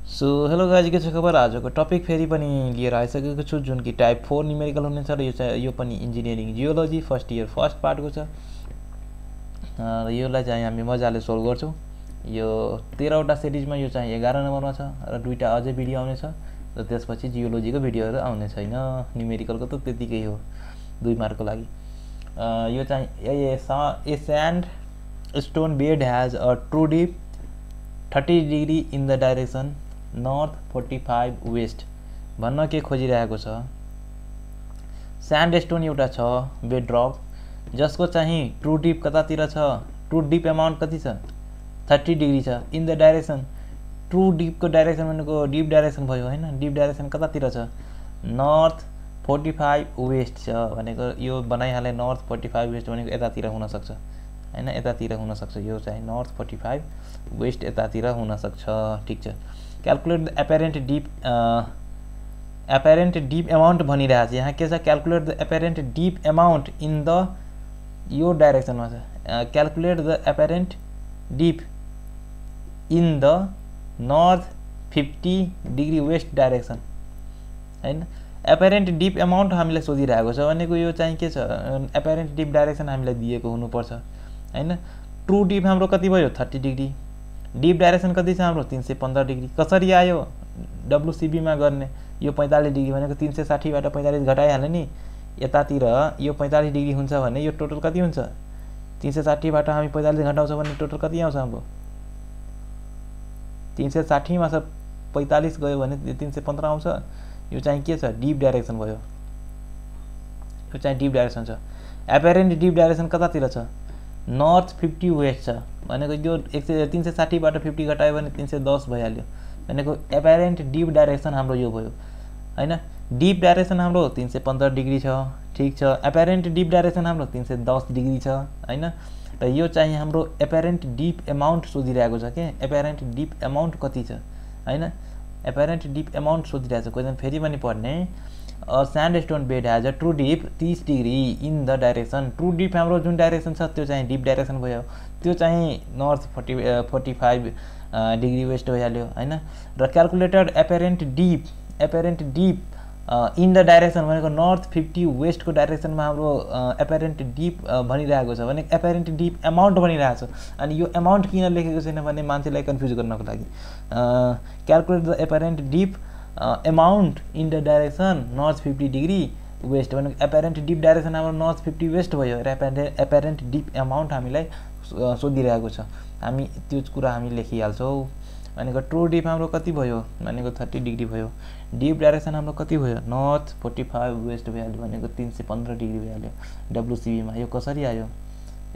So hello guys, के छ खबर। आजको टपिक फेरि पनि लिएर आइसकेको छु, जुन कि टाइप 4 न्युमेरिकल हुनेछ र यो पनि engineering geology first year first पार्टको छ। र यसलाई चाहिँ हामी मजाले सोल्भ गर्छौँ। यो 13वटा सिरिजमा यो चाहिँ 11 नम्बरमा छ र 2टा अझै भिडियो आउनेछ र त्यसपछि जियोलोजीको भिडियोहरू आउने छैन। न्युमेरिकलको त त्यतिकै हो, 2 मार्कको लागि। यो चाहिँ a sand stone bed has a true dip 30 degree in the direction north 45 west भन्न के खोजिरहेको छ। स्यान्ड स्टोन एउटा छ बेड रक, जसको चाहिँ ट्रू डिप कतातिर छ, ट्रू डिप एमाउन्ट कति छ 30 डिग्री छ। इन द डाइरेक्सन, ट्रू डिपको डाइरेक्सन भनेको डिप डाइरेक्सन भयो होइन। डिप डाइरेक्सन कतातिर छ, नर्थ 45 वेस्ट छ भनेको यो बनाइहाले। नर्थ 45 वेस्ट भनेको यतातिर हुनसक्छ होइन, यतातिर हुनसक्छ। यो चाहिँ नर्थ 45 वेस्ट यतातिर हुनसक्छ। ठिक छ। Calculate the apparent dip amount भनिरहेको छ। यहाँ के छ, calculate the apparent dip amount in the यो डाइरेक्सनमा छ। Calculate the apparent dip in the north 50 degree west direction होइन। एपेरेन्ट डिप एमाउन्ट हामीलाई सोधिरहेको छ भनेको यो चाहिँ के छ, एपेरेन्ट डिप डाइरेक्सन हामीलाई दिएको हुनुपर्छ होइन। ट्रू डिप हाम्रो कति भयो 30 डिग्री, डिप डाइरेक्सन कति छ हाम्रो 315 डिग्री। कसरी आयो डब्लुसिबीमा गर्ने, यो 45 डिग्री भनेको 360बाट 45 घटाइहाल्यो नि। यतातिर यो 45 डिग्री हुन्छ भने यो टोटल कति हुन्छ, 360बाट हामी 45 घटाउँछ भने टोटल कति आउँछ हाम्रो 360मा छ 45 गयो भने 315 आउँछ। यो चाहिँ के छ, डिप डाइरेक्सन भयो। यो चाहिँ डिप डाइरेक्सन छ। एपेरेन्ट डिप डाइरेक्सन कतातिर छ, नर्थ 50 वेस्ट छ भनेको यो 360बाट 50 घटायो भने 310 भइहाल्यो भनेको एपेरेन्ट डिप डाइरेक्सन हाम्रो यो भयो होइन। डिप डाइरेक्सन हाम्रो 315 डिग्री छ। ठिक छ। एपेरेन्ट डिप डाइरेक्सन हाम्रो 310 डिग्री छ होइन। र यो चाहिँ हाम्रो एपेरेन्ट डिप एमाउन्ट सोधिरहेको छ के, एपेरेन्ट डिप एमाउन्ट कति छ होइन। एपेरेन्ट डिप एमाउन्ट सोधिरहेको छ। क्वेसन फेरि पनि पढ्ने। Sand stone bed has a true dip 30 degree in the direction. True dip हाम्रो जुन डाइरेक्सन छ त्यो चाहिँ डिप डाइरेक्सन भयो, त्यो चाहिँ नर्थ 45 डिग्री वेस्ट भइहाल्यो होइन। र calculated apparent dip in the direction भनेको नर्थ 50 वेस्टको डाइरेक्सनमा हाम्रो एपेरेन्ट डिप भनिरहेको छ भने एपेरेन्ट डिप एमाउन्ट भनिरहेको छ। अनि यो एमाउन्ट किन लेखेको छैन भने मान्छेलाई कन्फ्युज गर्नको लागि। Calculate the apparent dip amount in the direction north 50 degree west भनेको एपेरेन्ट डिप डाइरेक्सन हाम्रो नर्थ 50 वेस्ट भयो र एपेरेन्ट डिप एमाउन्ट हामीलाई सोधिरहेको छ। हामी त्यो कुरा हामी लेखिहाल्छौँ भनेको ट्रू डिप हाम्रो कति भयो भनेको 30 डिग्री भयो। डिप डाइरेक्सन हाम्रो कति भयो, नर्थ 45 वेस्ट भइहाल्यो भनेको 315 डिग्री भइहाल्यो डब्लुसिबीमा। यो कसरी आयो,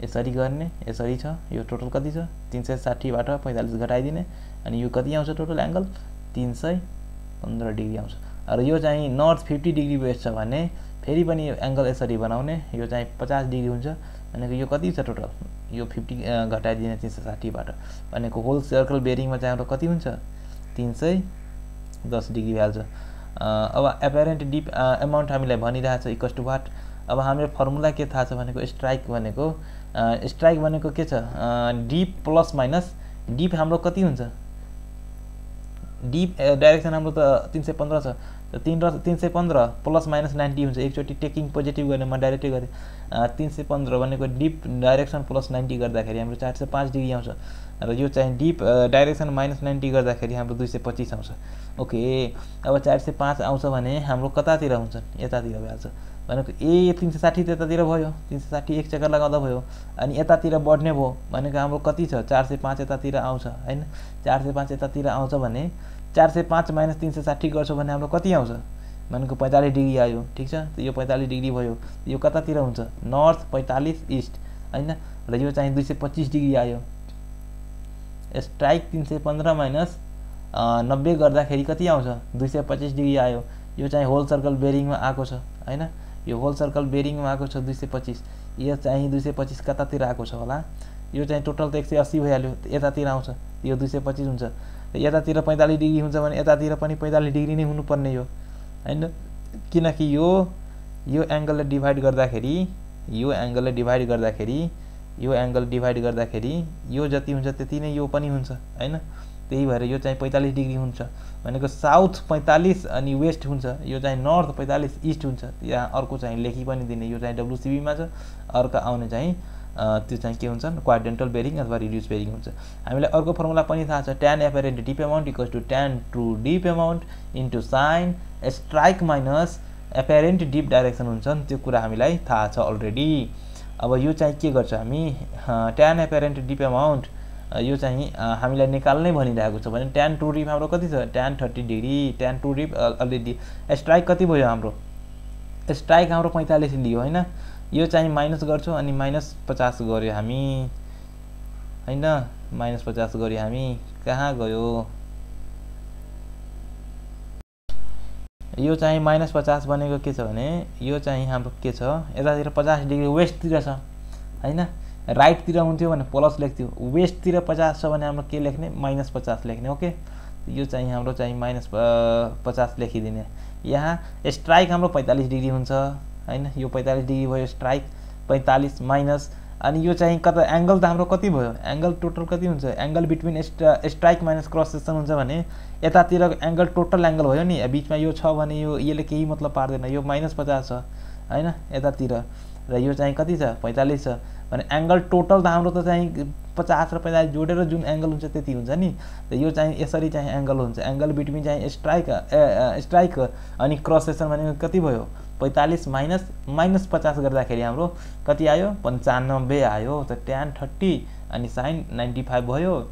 यसरी गर्ने, यसरी छ। यो टोटल कति छ, 360बाट 45 घटाइदिने अनि यो कति आउँछ टोटल एङ्गल 315 डिग्री आउँछ। र यो चाहिँ नर्थ 50 डिग्री वेस्ट छ भने फेरि पनि एङ्गल यसरी बनाउने, यो चाहिँ 50 डिग्री हुन्छ भनेको यो कति छ टोटल, यो 50 घटाइदिने 360बाट भनेको होल सर्कल बेरिङमा चाहिँ हाम्रो कति हुन्छ 310 डिग्री भइहाल्छ। अब एपेरेन्ट डिप एमाउन्ट हामीलाई भनिरहेको छ इक्वल्स टु वाट। अब हाम्रो फर्मुला के थाहा छ भनेको स्ट्राइक भनेको के छ, डिप प्लस माइनस। डिप हाम्रो कति हुन्छ, डिप डाइरेक्सन हाम्रो त 315 छ, 315 प्लस माइनस 90 हुन्छ। एकचोटि टेकिङ पोजिटिभ गर्ने म डाइरेक्टै गरेँ। 315 भनेको डिप डाइरेक्सन प्लस 90 गर्दाखेरि हाम्रो 405 डिग्री आउँछ। र यो चाहिँ डिप डाइरेक्सन माइनस 90 गर्दाखेरि हाम्रो 225 आउँछ। ओके, अब 405 आउँछ भने हाम्रो कतातिर हुन्छ, यतातिर भइहाल्छ भनेको 360 त्यतातिर भयो, 360 एक चक्कर लगाउँदा भयो अनि यतातिर बढ्ने भयो भनेको हाम्रो कति छ 405 यतातिर आउँछ होइन। 405 यतातिर आउँछ भने 405 माइनस 360 गर्छौँ भने हाम्रो कति आउँछ भनेको 45 डिग्री आयो। ठिक छ। यो 45 डिग्री भयो, यो कतातिर हुन्छ नर्थ 45 इस्ट होइन। र यो चाहिँ 225 डिग्री आयो। स्ट्राइक 315 माइनस 90 गर्दाखेरि कति आउँछ 225 डिग्री आयो। यो चाहिँ होल सर्कल बेरिङमा आएको छ होइन। यो होल सर्कल बेरिङमा आएको छ 225। यो चाहिँ 225 कतातिर आएको छ होला, यो चाहिँ टोटल त 180 भइहाल्यो, यतातिर आउँछ यो 225 हुन्छ। यतातिर 45 डिग्री हुन्छ भने यतातिर पनि 45 डिग्री नै हुनुपर्ने हो होइन। किनकि यो एङ्गलले डिभाइड गर्दाखेरि यो एङ्गल डिभाइड गर्दाखेरि यो जति हुन्छ त्यति नै यो पनि हुन्छ हैन। त्यही भएर यो चाहिँ 45 डिग्री हुन्छ भनेको साउथ 45 अनि वेस्ट हुन्छ, यो चाहिँ नर्थ 45 इस्ट हुन्छ। यहाँ अर्को चाहिँ लेखी पनि दिने, यो चाहिँ WCB मा छ, अर्को आउने चाहिँ त्यो चाहिँ के हुन्छ क्वाड्रेन्टल बेरिङ अथवा रिड्युस बेरिङ हुन्छ। हामीलाई अर्को फर्मुला पनि थाहा छ, tan apparent dip amount equals to tan true dip amount into sine strike minus apparent dip direction हुन्छ नि, त्यो कुरा हामीलाई थाहा छ अलरेडी। अब यो चाहिँ के गर्छ हामी, tan एपरेन्ट डिप अमाउन्ट यो चाहिँ हामीलाई निकाल्नै भनिरहेको छ भने tan ट्रु डिप हाम्रो कति छ, tan 30 degree, tan true dip already. Strike कति भयो हाम्रो, स्ट्राइक हाम्रो 45 लियो हैन, यो चाहिँ माइनस गर्छु अनि -50 गर्यो हामी हैन, -50 गर्यो हामी, कहाँ गयो यो चाहिँ -50 भनेको के छ भने यो चाहिँ हाम्रो के छ, यतातिर 50 डिग्री वेस्टतिर छ हैन, राइटतिर हुन्थ्यो भने प्लस लेख्थ्यो, वेस्टतिर 50 छ भने हाम्रो के लेख्ने -50 लेख्ने। ओके, यो चाहिँ हाम्रो चाहिँ -50 लेखिदिने। यहाँ स्ट्राइक हाम्रो 45 डिग्री हुन्छ हैन, यो 45 डिग्री भयो स्ट्राइक 45 माइनस, अनि यो चाहिँ कता एंगल त हाम्रो कति भयो, एंगल टोटल कति हुन्छ, angle between strike minus cross section हुन्छ भने यतातिर एंगल टोटल एंगल भयो नि, बीचमा यो छ भने यो यसले केही मतलब पार्दैन, यो -50 छ हैन यतातिर, र यो चाहिँ कति छ 45 छ भने एंगल टोटल त हाम्रो त चाहिँ 50 र 45 जोडेर जुन एंगल हुन्छ त्यति हुन्छ नि, त यो चाहिँ यसरी चाहिँ एंगल हुन्छ, एंगल बिट्विन चाहिँ स्ट्राइक अनि क्रस सेक्सन भनेको कति भयो 45 माइनस -50 गर्दाखेरि हाम्रो कति आयो 95 आयो। त tan 30 अनि sin 95 भयो,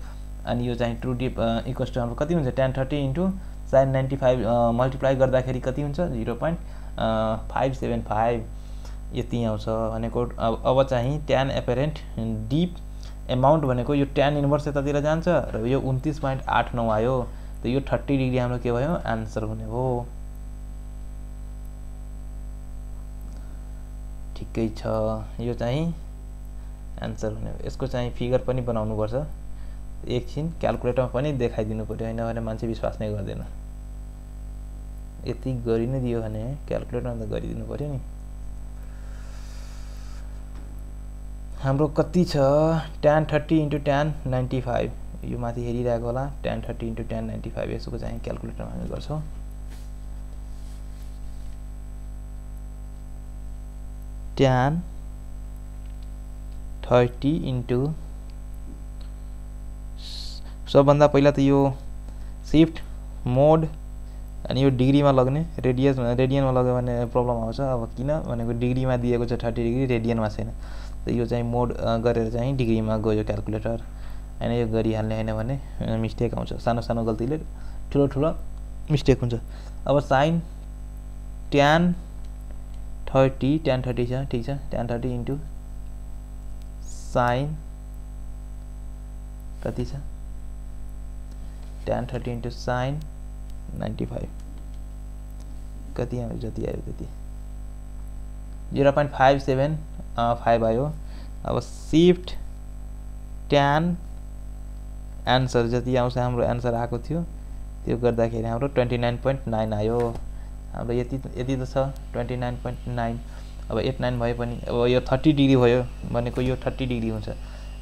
अनि यो चाहिँ ट्रु डिप इक्वल्स टु हाम्रो कति हुन्छ tan 30 इन्टु sin 95 मल्टिप्लाई गर्दाखेरि कति हुन्छ 0.575 यति आउँछ भनेको। अब चाहिँ tan एपरेन्ट डिप अमाउन्ट भनेको यो tan इन्भर्स यतातिर जान्छ र यो 29.89 आयो, त यो 30 डिग्री हाम्रो के भयो आन्सर हुने हो। ठिकै छ, यो चाहिँ आन्सर हुने हो। यसको चाहिँ फिगर पनि बनाउनु पर्छ, एकछिन क्याल्कुलेटरमा पनि देखाइदिनु पर्यो, हैन भने मान्छे विश्वास नै गर्दैन। यति गरि नै दियो भने क्याल्कुलेटरमा त गरिदिनु पर्यो नि। हाम्रो कति छ tan 30 इन्टु tan 95, यो माथि हेरिरहेको होला, tan 30 इन्टु tan 95 यसको चाहिँ क्याल्कुलेटरमा हामी गर्छौँ। tan 30 इन्टु सबभन्दा पहिला त यो शिफ्ट मोड अनि यो डिग्रीमा लग्ने, रेडियनमा लग्यो भने प्रब्लम आउँछ। अब किन भनेको डिग्रीमा दिएको छ 30 डिग्री, रेडियनमा छैन, त यो चाहिँ मोड गरेर चाहिँ डिग्रीमा गयो क्याल्कुलेटर हैन, यो गरिहाल्ने हैन भने मिस्टेक आउँछ, सानो सानो गल्तीले ठुलो ठुलो मिस्टेक हुन्छ। अब sin tan 30 छ, ठीक छ, tan 30 इन्टु sin कति छ tan 30 इन्टु sin 95 कति आयो, जति आयो त्यति 0.575 आयो। अब शिफ्ट tan आन्सर जति आउँछ हाम्रो आन्सर आएको थियो त्यो गर्दाखेरि हाम्रो 29.9 आयो। हाम्रो यति त छ 29.9। अब 89 भए पनि अब यो 30 डिग्री भयो भनेको यो 30 डिग्री हुन्छ।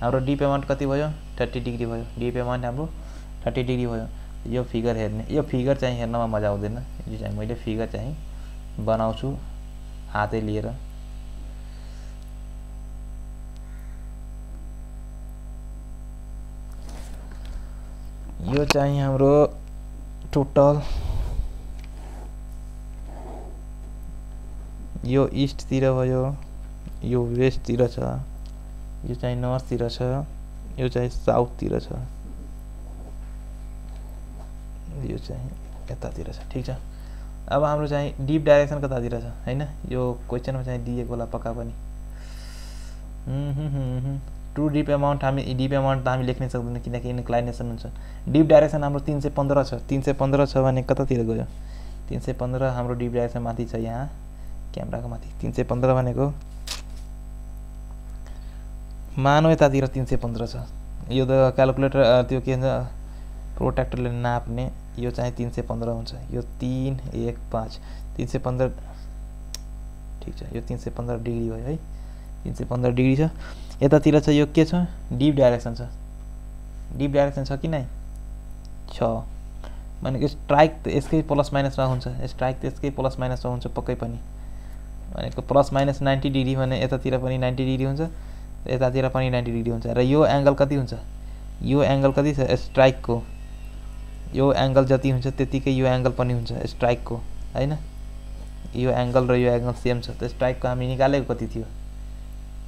हाम्रो डिप अमाउन्ट कति भयो 30 डिग्री भयो, डिप अमाउन्ट हाम्रो 30 डिग्री भयो। यो फिगर हेर्ने, यो फिगर चाहिँ हेर्नमा मजा आउँदैन, यो चाहिँ मैले फिगर चाहिँ बनाउँछु हातै लिएर। यो चाहिँ हाम्रो टोटल यो इस्टतिर भयो, यो वेस्टतिर छ, यो चाहिँ नर्थतिर छ, यो चाहिँ साउथतिर छ, यो चाहिँ यतातिर छ, ठीक छ। अब हाम्रो चाहिँ डिप डाइरेक्सन कतातिर छ हैन, यो क्वेशनमा चाहिँ दिएको होला पक्का पनि। ट्रु डिप अमाउन्ट हामी डिप अमाउन्ट त हामी लेख्न सक्दैनौँ किनकि इन्क्लाइनेसन हुन्छ। डिप डाइरेक्सन हाम्रो 315 छ, 315 छ भने कतातिर गयो 315 हाम्रो डिप डाइरेक्सन माथि छ, यहाँ क्यामेराको माथि 315 भनेको मानौ यतातिर 315 छ। यो त क्याल्कुलेटर त्यो के भन्छ प्रोट्र्याक्टरले नाप्ने, यो चाहिँ 315 हुन्छ, यो 3 1 5 315 ठीक छ, यो 315 डिग्री भयो है, 315 डिग्री छ। यतातिर छ यो के छ डिप डाइरेक्सन छ, डिप डाइरेक्सन छ कि नै छ भनेको स्ट्राइक त यसकै प्लस माइनसमा हुन्छ, स्ट्राइक त यसकै प्लस माइनसमा हुन्छ पक्कै पनि। भनेको प्लस माइनस 90 डिग्री भने यतातिर पनि 90 डिग्री हुन्छ, यतातिर पनि 90 डिग्री हुन्छ। र यो एङ्गल कति हुन्छ, यो एङ्गल कति छ स्ट्राइकको, यो एङ्गल जति हुन्छ त्यतिकै यो एङ्गल पनि हुन्छ स्ट्राइकको हैन। यो एङ्गल र यो एङ्गल सेम छ। त स्ट्राइकको हामी निकालेको कति थियो,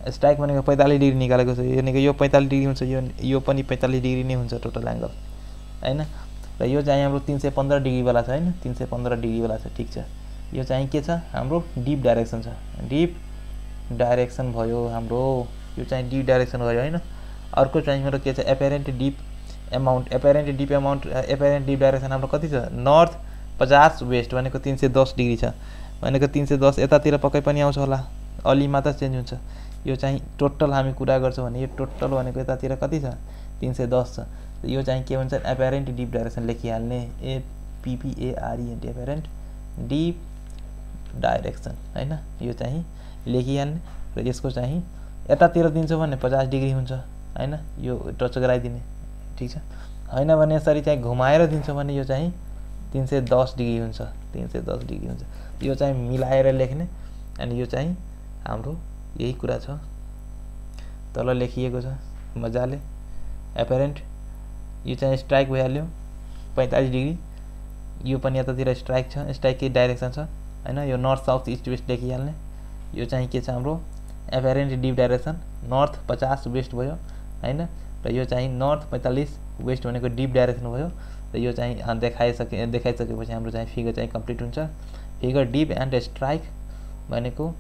स्ट्राइक भनेको 45 डिग्री निकालेको छ, यानि कि यो 45 डिग्री हुन्छ, यो पनि 45 डिग्री नै हुन्छ टोटल एङ्गल हैन। र यो चाहिँ हाम्रो 315 डिग्री वाला छ हैन, 315 डिग्री वाला छ। ठीक छ, यो चाहिँ के छ हाम्रो डिप डाइरेक्सन छ, डिप डाइरेक्सन भयो हाम्रो, यो चाहिँ डिप डाइरेक्सन भयो हैन। अर्को चाहिँ मेरो के छ apparent dip amount, apparent dip amount, apparent dip direction हाम्रो कति छ नर्थ 50 वेस्ट भनेको 310 डिग्री छ भनेको 310 यतातिर पक्कै पनि आउँछ होला, अलि मात्र चेन्ज हुन्छ। यो चाहिँ टोटल हामी कुरा गर्छौँ भने यो टोटल भनेको यतातिर कति छ 310 छ। यो चाहिँ के भन्छ एपेरेन्ट डिप डाइरेक्सन लेखिहाल्ने, APPARENT एपेरेन्ट डिप डाइरेक्सन हैन। यो चाहिँ लेखिहाल्ने र यसको चाहिँ यतातिर दिन्छौँ भने 50 डिग्री हुन्छ हैन, यो टच गराइदिने। ठीक छ, हैन भने यसरी चाहिँ घुमाएर दिन्छौँ भने यो चाहिँ 310 डिग्री हुन्छ, 310 डिग्री हुन्छ। यो चाहिँ मिलाएर लेख्ने अनि यो चाहिँ हाम्रो यही कुरा छ, तल लेखिएको छ मजाले। एपेरेन्ट यो चाहिँ स्ट्राइक भइहाल्यो 45 डिग्री, यो पनि यतातिर स्ट्राइक छ, स्ट्राइककै डाइरेक्सन छ हैन। यो नर्थ साउथ इस्ट वेस्ट लेखिहाल्ने। यो चाहिँ के छ हाम्रो apparent dip direction north 50 west भयो हैन। र यो चाहिँ नर्थ 45 वेस्ट भनेको डिप डाइरेक्सन भयो। र यो चाहिँ देखाइसकेपछि हाम्रो चाहिँ फिगर चाहिँ कम्प्लिट हुन्छ। फिगर डिप एन्ड स्ट्राइक भनेको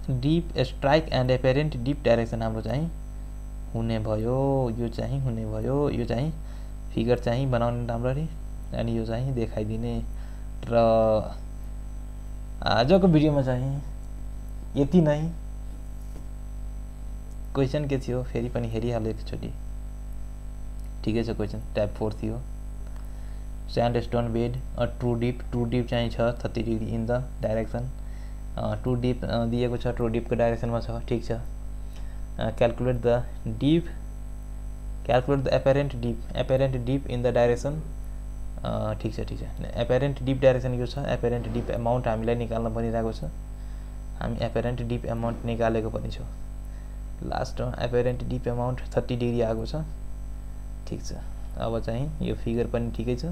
dip strike and apparent dip direction हाम्रो चाहिँ हुने भयो, यो चाहिँ हुने भयो। यो चाहिँ फिगर चाहिँ बनाउने राम्ररी अनि यो चाहिँ देखाइदिने। र आजको भिडियोमा चाहिँ यति नै। क्वेसन के थियो फेरि पनि हेरिहाल्यो एकचोटि। ठिकै छ, क्वेसन टाइप 4 थियो। Sand stone bed true dip चाहिँ छ 30 degree in the direction, true dip दिएको छ, ट्रु डिपको डाइरेक्सनमा छ। ठीक छ, calculate the dip, calculate the apparent dip in the direction. ठीक छ, ठीक छ, एपेरेन्ट डिप डाइरेक्सन यो छ। एपेरेन्ट डिप एमाउन्ट हामीलाई निकाल्न भनिरहेको छ, हामी एपेरेन्ट डिप एमाउन्ट निकालेको पनि छौँ। लास्टमा एपेरेन्ट डिप एमाउन्ट 30 डिग्री आएको छ। ठीक छ, अब चाहिँ यो फिगर पनि ठिकै छ।